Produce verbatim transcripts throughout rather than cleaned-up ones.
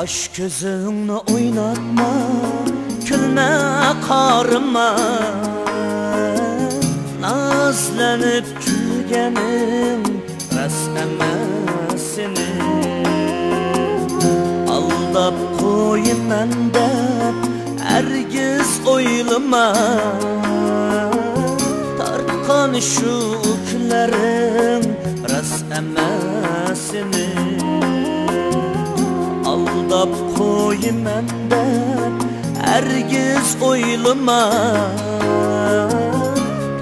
قاش كۆزۈڭنى ئويناتما، كۈلمە، قارىما. نازلىنىپ كۈلگىنىڭ راست ئەمەس سېنىڭ. ئالداپ قويىمەن دەپ ھەرگىز ئويلىما. تارتقان شۇ ئۆكلەرىڭ راست ئەمەس سېنىڭ. ئالداپ قويىمەن دەپ ھەرگىز ئويلىما.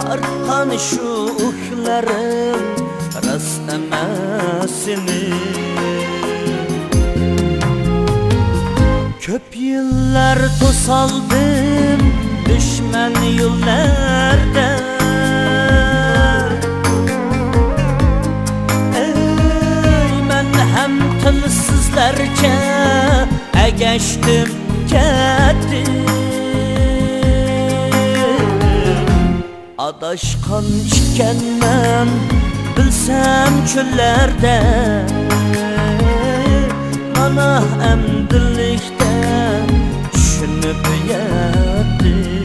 تارتقان شۇ ئۆكلەرىڭ راست ئەمەس سېنىڭ. كۆپ يىللار توسالدىم دۈشمەن يوللاردا. ئەي، مەن ھەم تىلسىزلەرچە ئەگەشتىم كەتتىم. ئاداشقان ئىكەنمەن بىلسەم چۆللەردە، مانا ئەمدىلىكتە چۈشىنىپ يەتتىم.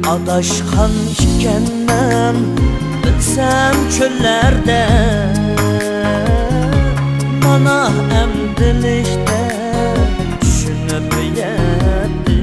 ئاداشقان ئىكەنمەن بىلسەم چۆللەردە، مانا ئەمدىلىكتە چۈشىنىپ يەتتىم.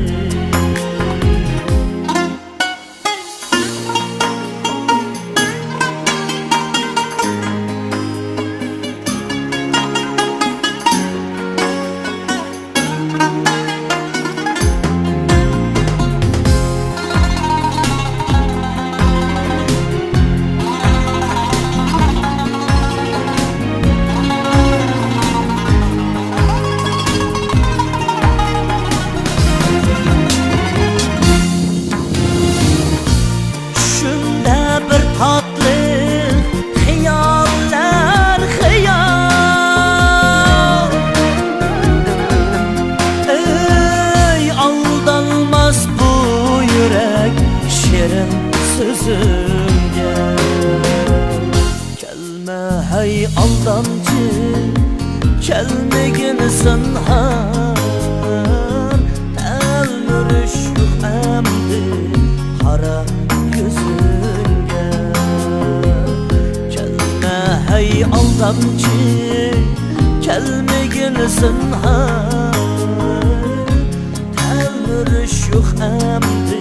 چۈشۈمدە بىر تاتلىق خىياللار خىيال. ئەي، ئالدانماس بۇ يۈرەك شېرىن سۆزۈڭگە. كەلمە ھەي ئالدامچى، كەلمىگىن زىنھار. تەلمۈرۈش يوق ئەمدى قارا كۆزۈڭگە. كەلمە ھەي ئالدامچى، كەلمىگىن زىنھار. تەلمۈرۈش يوق ئەمدى